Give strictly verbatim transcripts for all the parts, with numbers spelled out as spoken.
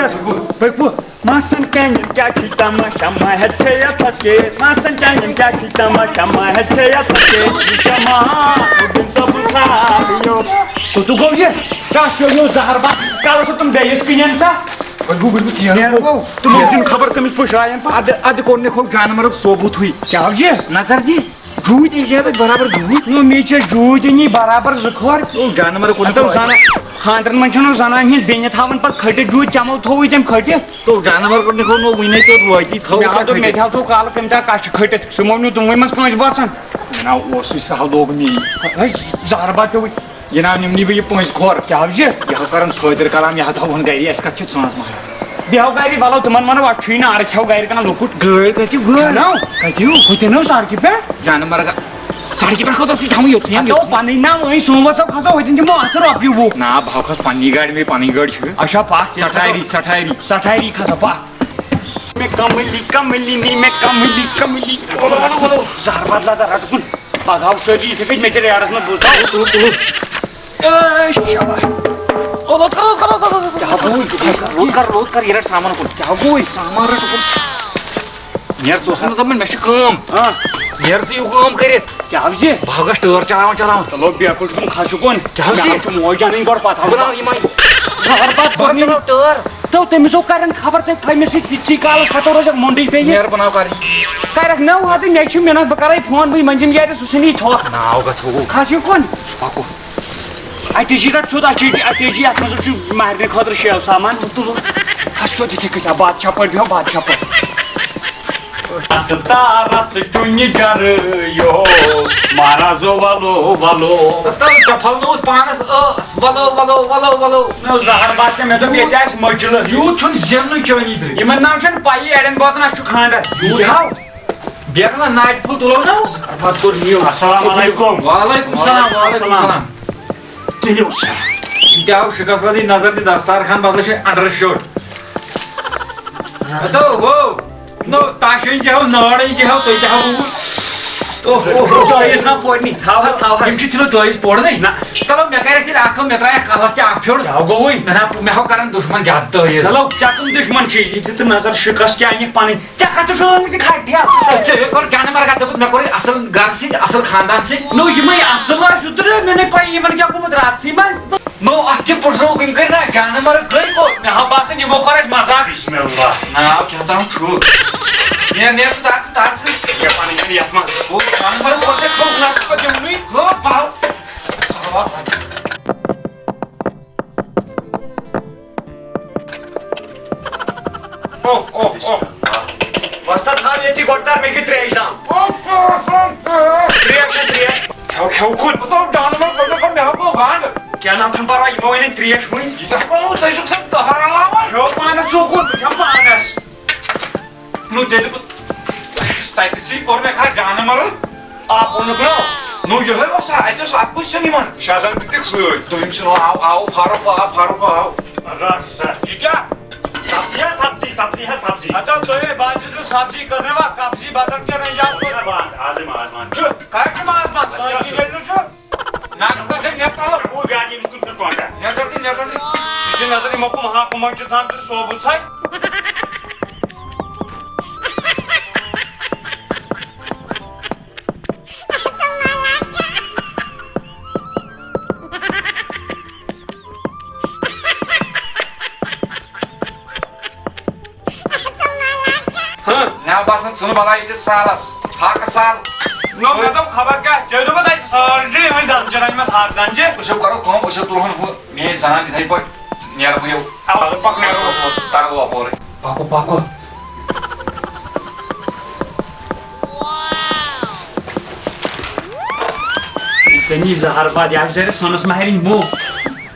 پٔکِو۔ ماسن چانٮ۪ن کیٛاہ چھُے تماشا، ماہر چھے یتھ پھسے۔ ماسن چانٮ۪ن کیٛاہ چھُے تماشا، ماہر چھے یتھ پھسے۔ یہِ چھا ماہر؟ مُبیٖن صٲب خراب یو۔ کوٚت گوٚو یہِ؟ کیٛاہ چھُ یہِ زہر بَتھ؟ ییٖتِس کالس اوس تِم بیٚیِس کِنۍ سا۔ وۄنۍ گوٚو، وۄنۍ گوٚو ژیر۔ نیر گوٚو۔ تِمو دیُن خبر کٔمِس پُشرایَن پَتہٕ۔ ادٕ، ادٕ کوٚر نہٕ ہُہ جانورُک ثوبوٗتھٕے۔ کیٛاہ حظ یہِ؟ نظر دی۔ جوٗتۍ أنۍ زِ اَتھ برابر جوٗتۍ۔ نو، مےٚ چھِ جوٗتۍ أنی برابر زٕ کھور۔ او، جانور کوٚر نہٕ اَتھ اوس کٲنٛسہِ۔ زنان، خانٛدرن منٛز چھِنہٕ زنانہِ ہِنٛدۍ بیٚنہِ تھاوان پتہٕ کھٔٹِتھ جوٗتۍ، چمو تھووُے تٔمۍ کھٔٹِتھ۔ تو جانور کوٚر نہٕ کھوٚو نو وُنے توت وٲتی تھوٚو مےٚ ہا کھٔٹِتھ۔ دوٚپ، مےٚ تہِ ہا تھوٚو کالہٕ کٔمۍ تام کَچھِ کھٔٹِتھ، سُہ مۄنیو تِموٕے منٛز کٲنٛسہِ باسان۔ مےٚ نا اوسُے سہل لوگ مے۔ ہے، زہر بتیوٕے۔ جناب نِمنی بہٕ یہِ پٲنٛژِ کھور۔ کیٛاہ حظ چھِ؟ یہِ ہا کران خٲطر کلام، یہِ ہا تھاوہون گرِ، اَسہِ کَتھ چھِ ژھانٛس ماران؟ بیٚہو گرِ، وَلو تِمن وَنو، اَتھ چھُے نہٕ عرق کھٮ۪و گرِ کانٛہہ لۄکُٹ۔ گٲڑۍ کَتہِ گٲڑۍ؟ نَو۔ کَتہِ ہیوٗ؟ ہُتہِ نَو سڑکہِ پٮ۪ٹھ۔ جانہٕ مرگا۔ سڑکہِ پٮ۪ٹھ کوٚت ٲسٕے تھاوُن یوٚتھٕے؟ ہَتو پَنٕنۍ نَو، أنۍ سوموَس سَو کھسو، ہُتہِ دِمو اَتھ رۄپیہِ وُہ۔ نا، بہٕ ہا کھسہٕ پننی گاڑِ، مےٚ پنٕنۍ گٲڑۍ چھِ۔ اچھا، پَکھ، ییٚتہِ سٹھاری، کھسو۔ سٹھاری۔ سٹھاری کھسو، پَکھ۔ مےٚ کملی، کملی، نی مےٚ کملی، کملی۔ زہر بدلا تہٕ رٹہٕ کُن۔ پگاہ آو سٲرسٕے یِتھے پٲٹھۍ مےٚ تہِ ریڈس منٛز بوٗزتھا۔ تُلُو، تُلُو۔ اے، شاباش۔ او، لوٚت کر، لوٚت کر، لوٚت کر، لوٚت کر۔ کیٛاہ گوٚوُے؟ لوٚت کر، لوٚت کر، لوٚت کر، یہِ رٹ سامان کُن۔ کیٛاہ گوٚوُے؟ سامان رٹ کُن۔ نیر، ژٕ اوسُکھ نہٕ دپان، مےٚ چھِ کٲم۔ ہاں۔ نیر ژٕ یہِ کٲم کٔرِتھ۔ کیٛاہ حظ یہِ؟ بہٕ ہا گژھٕ ٹٲر چلاوان چلاوان۔ چلو، بیکُل چھُکھ کھسُک وۄنۍ۔ کیٛاہ حظ مےٚ یہِ؟ حظ چھُ موج جانٕنۍ گۄڈٕ پتہٕ۔ بہٕ لاگہٕ یِمے۔ زہر بتھ بہٕ ہا کوٚرمُت۔ چلاوٕ ٹٲر۔ تو تٔمِس اوس کران خبر تٔمۍ تھٲیمٕژ سۭتۍ تِژی کالس پتہٕ روزکھ مۄنڈٕے بیٚیہِ۔ نیر بہٕ ناو کر۔ کرکھ نہ وادٕ، مےٚ چھُ مِنت، بہٕ کرے فون، بہٕ منٛزِم یارِ سُہ چھُنہٕ یہِ ٹھۄکھ۔ ناو گژھو۔ کھس یہِ کُن۔ پکو۔ اَتے جی رٹ سیوٚد، اَتے جی، اَتے جی، اَتھ منٛز چھُ مہرنہِ خٲطرٕ شیو سامان۔ تُلو۔ کھس سیوٚد یِتھے کٔٹھۍ، بادشاہ پٲٹھۍ بیٚہو، بادشاہ پٲٹھۍ۔ ستارس چُنہِ جرٕ یو، مہرازو ولو ولو۔ تَلہٕ ژےٚ پھۄلنووُتھ پانس ٲس، ولو ولو ولو ولو۔ نو زہر باد چھےٚ، مےٚ دوٚپ ییٚتہِ آسہِ مٔجلہٕ۔ یوٗت چھُنہٕ زیننُے چٲنی درٕے۔ یِمن ناو چھَنہٕ پَیی، اَڑٮ۪ن بٲژن اَسہِ چھُ خانٛدر۔ یوٗت یہِ ہاو۔ بیکلا نایٹ پھُل تُلو نا۔ زہر باد کوٚر نیٖل۔ السلام علیکم۔ وعلیکم السلام، وعلیکم السلام۔ تُلِو سا۔ یہِ تہِ آو شِکس لدٕنۍ نظر تہِ دستارخان بدلہٕ چھِ انڈر شٲٹ۔ ہتو ہو۔ نو، تش أنۍ زِ ہو، نٲر أنۍ زِ ہو، تُہۍ تہِ ہاو وُہ۔ اوہ، اوہ، اوہ۔ تٲیٖز نا پورنی، تھاو حظ، تھاو حظ۔ یِم چھِ تِلہٕ تٲیٖز پورنٕے۔ نہ۔ چلو، مےٚ کَرٮ۪کھ تیٚلہِ اَکھ کٲم، مےٚ ترٛایَکھ کَلَس تہِ اَکھ پھیوٚر۔ کیٛاہ گوٚوُے؟ مےٚ نا، مےٚ ہاو کَرَن دُشمَن زیادٕ تٲیٖز۔ چلو، ژےٚ کٕم دُشمَن چھِ؟ یہِ دِ تہٕ نظر شِکَس کیٛاہ اَنِکھ پَنٕنۍ۔ ژےٚ کَتھ چھُ وَنان یہِ کھَٹہِ؟ ژےٚ یہِ کوٚر جانہٕ مرگا دوٚپُت، مےٚ کوٚر اَصٕل گَرٕ سۭتۍ، اَصٕل خاندان سۭتۍ۔ نو، یِمَے اَصٕل ٲسۍ، سُہ تہِ مےٚ نَے پَیی یِمَن کیٛاہ گوٚمُت راتسٕے منٛز۔ نو، اتھ کیٛاہ پُٹھرو کٔمۍ کٔرۍ نا جانہٕ مرگ گٔے کوٚت؟ مےٚ ہا باسان یِمو کوٚر اَسہِ مزاق۔ بسم اللہ۔ ناو کیٛاہ تام چھُ؟ نیر، نیر ژٕ تار، ژٕ تار، ژٕ۔ یہِ کیٛاہ پنٕنۍ چھَنہٕ یَتھ منٛز۔ ہو، جانہٕ مرگ کوٚر تیٚلہِ کھوٚو نہ، کوٚر تِمنٕے۔ ہو، پاو۔ او، او، او۔ وۄستہٕ تھاو ییٚتی گۄڈٕ تار مےٚ کیُتھ ترٛیش دام۔ ترٛیش چھےٚ ترٛیش۔ کھٮ۪و، کھٮ۪و کھُن۔ مطلب، جانور کوٚر مےٚ پَتہٕ مےٚ ہا گوٚو گنٛڈ۔ کینٛہہ نہٕ چھُنہٕ پَرواے، یِمو أنۍ ترٛیش وٕنۍ۔ یہِ دَپان، تُہۍ چھُکھ سا دَہَن علاوان؟ کھیوٚو پانَس ژوٗکُن، بہٕ کھٮ۪مہٕ پانَس۔ نو، ژےٚ دوٚپُتھ، سَتہِ سی کوٚر مےٚ کھا جانہٕ مَرُن۔ آ، ووٚنُکھ نو۔ نو، یِہوٚے اوسا، اَتہِ اوس اَکُے سیُن یِوان۔ شاہ زَن تہِ تہِ سۭتۍ۔ دوٚیِم سیُن آو، آو فاروق، آو فاروق، آو۔ رَس سا۔ یہِ کیٛاہ؟ سبزی ہا سبزی، سبزی ہا سبزی۔ ہتو تُہۍ ہے، بہٕ حظ چھُس نہٕ سبزی کٔر مےٚ وۄنۍ قبضی، بدل کینٛہہ رٔنۍ زیو کوٚر۔ بنٛد، آزٕے ماز بنٛد۔ چھُ۔ کَتہِ چھُ ماز بنٛد؟ سٲنۍ کِنۍ گٔے نہٕ چھُ۔ نہ، نہ، نہ، نہ، نہ، نہ، بوٗ گاڑِ ییٚمِس کُن کُن ٹۄنٛگا۔ نٮ۪ٹ کَر تہِ، نٮ۪ٹ کَر تہِ۔ یہِ چھُ نظر یِمو کُم ہا کُمَن چھُ تھامژٕ سوبُس ہے۔ ہاں۔ مےٚ باسان ژھُن بلاے ییٚتہِ سالس۔ ہاکہٕ سال۔ نو، مےٚ دوٚپ خبر کیٛاہ، ژےٚ دوٚپُتھ اَسہِ سالس چھِ یِمَے دَنجہِ رَنہِ مَس ہاکہٕ دَنجہِ۔ أسۍ ہو کرو کٲم، أسۍ ہو تُلہون ہُہ میٛٲنۍ زنان یِتھَے پٲٹھۍ، نیرٕ بہٕ یو۔ آ، پَکھ نیرو۔ تَرو اَپورے۔ پَکو، پَکو۔ یہِ کٔمی زہر باد، یہِ حظ چھِ سٲرِس سۄنَس مَہرِنۍ موٚہ۔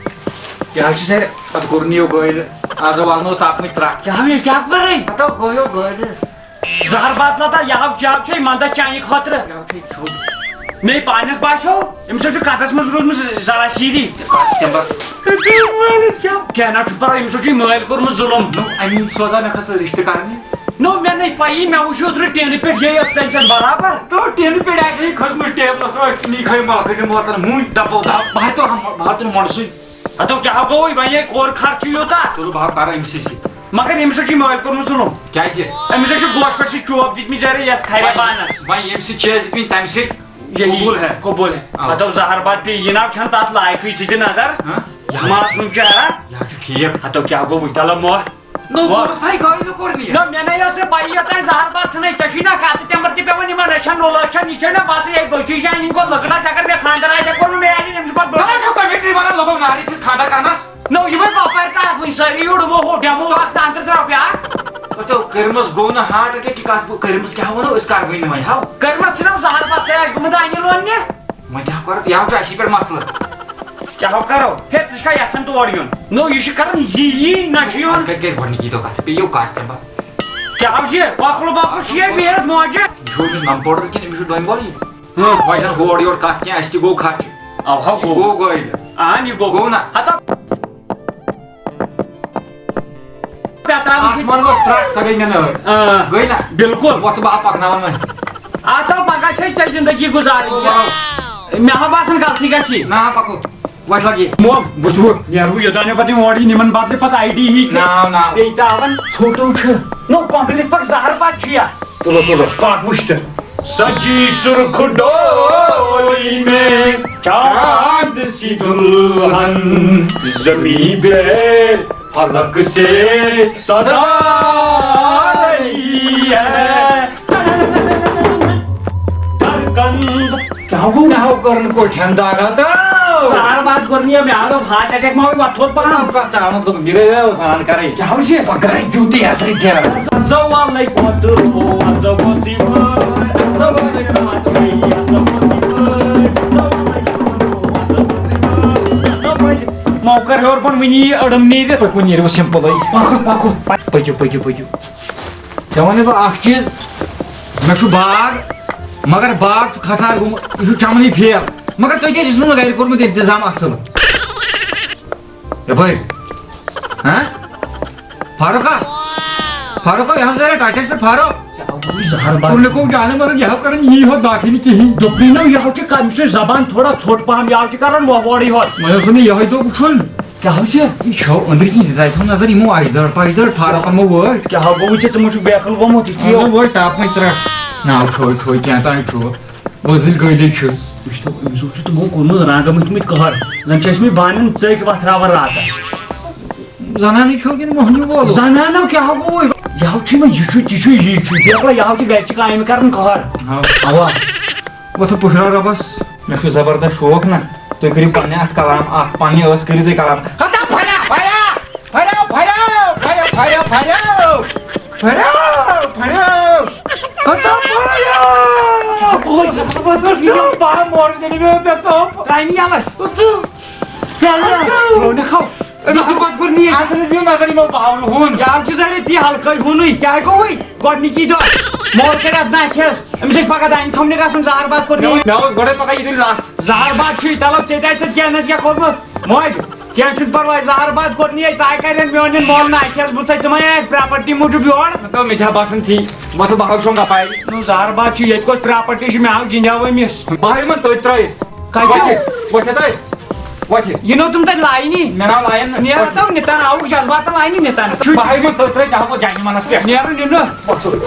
یہِ حظ چھِ سارِ، پتہٕ کوٚر نہٕ یہِ گٲلۍ۔ آز والنو تتھ منٛز ترٛٹھ۔ کیٛاہ ہاو یہِ کیٛاہ کرے؟ ہتو گوٚو یہِ گٲلۍ۔ زہر باتلا تا یہِ ہاو چاو چھے مندس چانہِ خٲطرٕ۔ یہِ ہاو چھے ژھوٚٹ۔ مے پانس باسیو، أمِس حظ چھُ قدس منٛز روٗزمٕژ جراثیمی۔ ژےٚ کتھ تمہِ پتہٕ؟ مٲلِس کیٛاہ؟ کینٛہہ نہ چھُ پرواے، أمِس حظ چھُ یہِ مٲلۍ کوٚرمُت ظُلُم۔ نو، اَمی سوزا مےٚ کھٔژ رِشتہٕ کرنہِ۔ نو، مےٚ نَے پَیی، مےٚ وٕچھ اوترٕ ٹینہِ پٮ۪ٹھ یہِ ٲس پٮ۪نشن برابر۔ تو ٹینہِ پٮ۪ٹھ آسہِ ہے کھٔژمٕژ ٹیبلس پٮ۪ٹھ، نی کھٲے مۄکھٕ دِمہٕ وطن، ہُنٛد دپو دپ، بہٕ ہا تُلہٕ ہا، بہٕ ہا تُلہٕ مۄنٛڈٕ سۭتۍ۔ ہتو کیٛاہ گوٚوُے وۄنۍ، یے کوٚر خرچہٕ یوٗتاہ؟ تُلہٕ بہٕ ہا کرٕ أمۍ سٕے سۭتۍ۔ مگر أمِس حظ چھُ مٲلۍ کوٚرمُت ظُلُم۔ کیٛازِ؟ أمِس حظ چھُ گوش پٮ۪ٹھ سُہ چوب دِتمٕتۍ زَرِ یَتھ کھرِ بانَس۔ وۄنۍ ییٚمہِ سۭتۍ چھِ اَسہِ دِتمٕتۍ، تَمہِ سۭتۍ یہی قبوٗل ہے۔ قبوٗل ہے۔ آ۔ ہتو زہر باد پے، یہِ ناو چھَنہٕ تَتھ لایقٕے، ژٕ دِ نظر۔ ہاں؟ یہِ ہا، معصوٗم چہرہ۔ یہِ ہا چھُ ٹھیٖک۔ ہتو کیٛاہ گوٚو وۄنۍ؟ تَلہ مۄکھ۔ نو، مۄکھ۔ کوٚرُتھ ہے گٲلۍ کوٚر نہٕ یہِ۔ نہ، مےٚ نَے ٲس نہٕ پَیی یوٚتام زہر باد ژھٕنَے۔ ژےٚ چھُے نا کَتھ، ژٕ تَمہِ پَتہٕ تہِ پٮ۪وان یِمَن أچھَن نوٚل أچھَن، یہِ چھَے نا باسان یِہوٚے بٔچی جان ہِنٛدۍ کھۄتہٕ لٔکٕر آسہِ۔ اگر مےٚ خانٛدر آسہِ ہا کوٚرمُت، مےٚ آسہِ ہے تٔمِس پَتہٕ زَن بٔچی۔ چھُ کمِٹری وَنان لوٚگُم نارِ تِژھ خانٛدر کَرنَس۔ نو، یِمَے باپارِ تَتھ وٕنہِ سٲری یوٗر، یِمو ہو ڈٮ۪مو اَکھ تہٕ اَندَر درٛاو بیٛاکھ۔ پَتہٕ کٔرمٕژ گوٚو نہٕ ہارٹ اٹیک، یہِ کَتھ گوٚو؟ کٔرمٕژ کیٛاہ وَنو أسۍ، کَر وٕنہِ وۄنۍ ہاو؟ کٔرمٕژ ژھٕنو زَہر بَتہٕ، ژےٚ آسہِ گوٚمُت اَنہِ لوننہِ۔ وۄنۍ کیٛاہ کَرو؟ یہِ ہاو چھُ اَسی پٮ۪ٹھ مَسلہٕ۔ کیٛاہ ہاو کَرو؟ ہے، ژٕ چھُکھا یَژھان تور یُن؟ نو، یہِ چھُ کَران یی یی، نہ چھُ یِوان۔ اَتھ کَتہِ کَرِ گۄڈٕنِکی دۄہ کَتھ؟ بیٚیہِ یِیو کَس تَمہِ پَتہٕ۔ کیٛاہ ہاو چھِ؟ پَکھلہٕ پَکھلہٕ چھُ یہِ بِہِتھ موجہِ۔ یہِ چھُ أمِس نَمہٕ پوڈَر کِنہٕ أمِس چھُ ڈۄنۍ بۄلٕے؟ ہاں۔ وۄنۍ چھَنہٕ ہور یور کَتھ کینٛہہ، اَسہِ تہِ گوٚو خرچہٕ۔ اَو ہاو یہِ گوٚو۔ گوٚو گٲلۍ۔ اَہَن، یہِ گوٚو۔ گوٚو نا؟ ہتا۔ پٮ۪تراوُن چھُ۔ آسمان گوٚو ترٛٹھ، سۄ گٔے مےٚ نٲر۔ آ۔ گٔے نا؟ بِلکُل۔ وۄتھ ژٕ بہٕ ہا پَکناوَن وۄنۍ۔ آ، تو پَکان چھے ژےٚ زِندگی گُزارٕنۍ چھےٚ۔ مےٚ ہا باسان غلطی گژھی۔ نہ، پَکو۔ وۄتھ لَگ یہِ۔ مول، وٕچھ بہٕ، نیرٕ بہٕ یوٚتام مےٚ پَتہٕ یِم اورٕ یِن، یِمَن بدلہِ پَتہٕ آی ڈی ہی تہِ۔ ناو، ناو۔ بیٚیہِ تہِ آوَن ژھوٚٹو چھُ۔ نو، کۄنٛگہٕ یِتھ پٲٹھۍ زَہر پَتہٕ چھُ یا۔ تُلو، تُلو۔ پَک وٕچھ تہٕ۔ سجی سرخ ڈولی میں چاند سی دلہن، زمین پہ فلک سے صدا رہی ہے۔ دھڑکن۔ کیٛاہ گوٚو؟ مےٚ ہاو کٔرٕن کوٚٹھٮ۪ن دَگ ہَتو۔ زَہر باد کوٚر نہٕ یہِ، مےٚ ہاو ہارٹ اٹیک ما ہوئی وۄتھ تھوٚد پَہَم۔ پَتہٕ آمُت لوٚگ، مےٚ گٔے وَسان کَرٕنۍ۔ کیٛاہ ہاو چھِ؟ پَگاہ رَٹہِ دیُن تہِ یَتھ رِٹیَر۔ زوالے کوتو، زوالے کوتو۔ مو کر ہیوٚر بۄن وٕنی یہِ أڑٕم نیٖرِتھ۔ پٔکِو نیٖرِو سِمپٕلٕے۔ پَکو، پَکو۔ پٔکِو، پٔکِو، پٔکِو۔ ژےٚ وَنَے بہٕ اَکھ چیٖز، مےٚ چھُ باغ، مگر باغ چھُ خسار گوٚمُت، یہِ چھُ چَمنٕے فیل۔ مگر تۄہہِ کیٛازِ چھُو نہٕ گَرِ کوٚرمُت اِنتِظام اَصٕل؟ یَپٲرۍ۔ ہاں؟ فاروقا؟ فاروقا، یہِ ہاو ذرا ٹچَس پٮ۪ٹھ، فاروق۔ کیٛاہ ہاو گوٚو یہِ زَہر باد؟ کوٚر نہٕ کوٚم جانہٕ مَرُن، یہِ ہاو کَران یی ہوت باقٕے نہٕ کِہیٖنۍ۔ دوٚپمَے نہ، یہِ ہاو چھُ کَم، یہِ چھُ زَبان تھوڑا ژھوٚٹ پَہَم، یہِ ہاو چھُ کَران وۄ-، وۄرٕ یورٕ۔ وۄنۍ اوس نہٕ مےٚ یِہوٚے دۄہ وٕچھُن۔ کیٛاہ ہاو چھُ؟ یہِ چھو أنٛدرٕ کِنۍ دِژاے تھاو نظر، یِمو اَجہِ دٲر پَجہِ دٲر فاروقَن مو وٲٹۍ۔ کیٛاہ ہاو گوٚو ژےٚ؟ ژٕ مو چھُکھ بیقٕل گوٚمُت، یہِ کیٛاہ ہاو؟ اَہَن سا، وٲٹۍ ٹاپہٕ مٔنٛزۍ ترٛٹھ۔ ناو چھوے، چھوے، کینٛہہ تام چھُ۔ وۄزٕلۍ گٔلۍ چھِس۔ وٕچھ تو، أمِس چھُ تِمو کوٚرمُت رنٛگہٕ مٔتھۍ مٕتۍ کٔہَر۔ زَن چھِ ٲسۍ مٕتۍ بانَن ژٔکۍ وۄتھراوان راتَس۔ زنانٕے چھو کِنہٕ مۄہنیوٗ وول؟ زنانو کیٛاہ گوٚو؟ یہِ ہاو چھُ یِمَن، یہِ چھُ، یہِ چھُ، یی چھُ۔ بیقلہ، یہِ ہاو چھُ گَرِ چھِ کامہِ کَران کٔہَر۔ ہاو۔ اَوا۔ وۄتھ پُشراو رۄبَس۔ مےٚ چھُ زبردست شوق نہ، تُہۍ کٔرِو پننہِ اَتھ کلام اَکھ، پننہِ ٲس کٔرِو تُہۍ کلام۔ ہتا پھریا، پھریا، پھریا، پھریا، پھریا، پھریا، پھریا۔ ہتا پھریا۔ بہٕ ہا مورٕ زَنہٕ مےٚ اوٚن ژےٚ ژوٚپ۔ ترٛاونہِ یَلَس۔ ترٛاونہِ۔ ترٛاونہِ کھو۔ أمِس چھُ پتہٕ کوٚر نہٕ یہِ۔ اَتھ نہٕ دِیِو نظر یِمو باونہٕ ہُن۔ یہِ آو چھُ ظٲہِر تی ہلکٲے ہُنٕے۔ کیٛاہ گوٚوُے؟ گۄڈٕنِکی دۄہ۔ مول کَرِ اَتھ ناکھِ حظ۔ أمِس ٲسۍ پگاہ دانہِ تھَمنہِ گژھُن، زہر باد کوٚر نہٕ یہِ۔ مےٚ اوس گۄڈَے پَتہ یہِ دِیہِ لَتھ۔ زہر باد چھُے، تَلو ژےٚ تہِ آسہِ ژےٚ کینٛہہ نَتہٕ کینٛہہ کوٚرمُت۔ موج، کینٛہہ چھُنہٕ پَرواے، زہر باد کوٚر نہٕ یہِ۔ ژٕ آے کَرٮ۪ن میون یہِ مول ناکھِ حظ، بہٕ تھٲے ژٕ ما یہِ اَتھ پراپرٹی موٗجوٗب یور؟ نہ تو مےٚ تہِ ہا باسان تی۔ وۄتھٕ بہٕ ہاو شۄنٛگ اَپارِ۔ نو زہر باد چھُ، ییٚتہِ کۄس پراپرٹی چھِ؟ مےٚ ہاو گِنٛدیٛاو أمِس۔ بہٕ ہاو یِمَن تٔتۍ ترٛٲیِتھ۔ کَتہِ؟ وۄتھِ، وۄتھِ تَے۔ وۄتھِ۔ یہِ نو تِم تَتہِ لاینی۔ مےٚ ناو لایَن نہٕ۔ نیرا تو نِتان آوُکھ جذبات تہٕ لاینی نِتان۔ چھُ بہٕ ہاو یِمَن تٔتۍ ترٛٲیِتھ، مےٚ ہاو پَتہٕ جانہِ منَس پٮ۪ٹھ۔ نیرُن یہِ نہٕ۔ وۄتھُن۔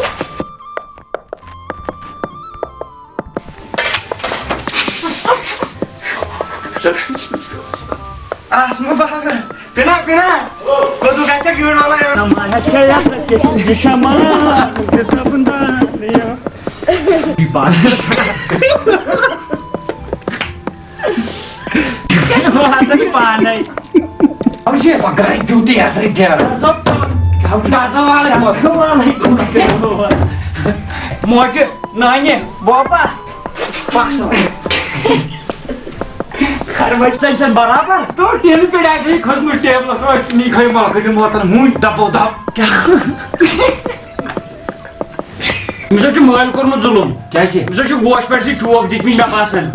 آسمہٕ بابا، پِنا، پِنا، کوٚت گژھکھ یوٗرۍ وَلہٕ؟ نہ، ماہَت چھےٚ یَتھ، یہِ چھےٚ ماز، یہِ چھےٚ کُنہِ جایہِ۔ بہٕ ہسا چھُس پانَے۔ اَو چھِ پَگاہ دیُت یَتھ رِٹیَر۔ اَو چھُ دَزَن والٕے پَتہٕ۔ دَزَن والٕے۔ موٹہِ نانہِ، بوپا، پَکھ سا۔ خربٕچ تٔمۍ سۭتۍ برابر۔ تو ٹیبلہِ پٮ۪ٹھ آسہِ ہے کھٔژمٕژ ٹیبلَس پٮ۪ٹھ، نی کھٲے مَلکہٕ دِمہٕ وَتَن ہُنٛد دَبو دَب۔ کیٛاہ؟ أمِس حظ چھُ مٲلۍ کوٚرمُت ظُلُم۔ کیٛازِ؟ أمِس حظ چھُ گوش پٮ۪ٹھ سۭتۍ چوب دِتمٕتۍ، مےٚ باسان۔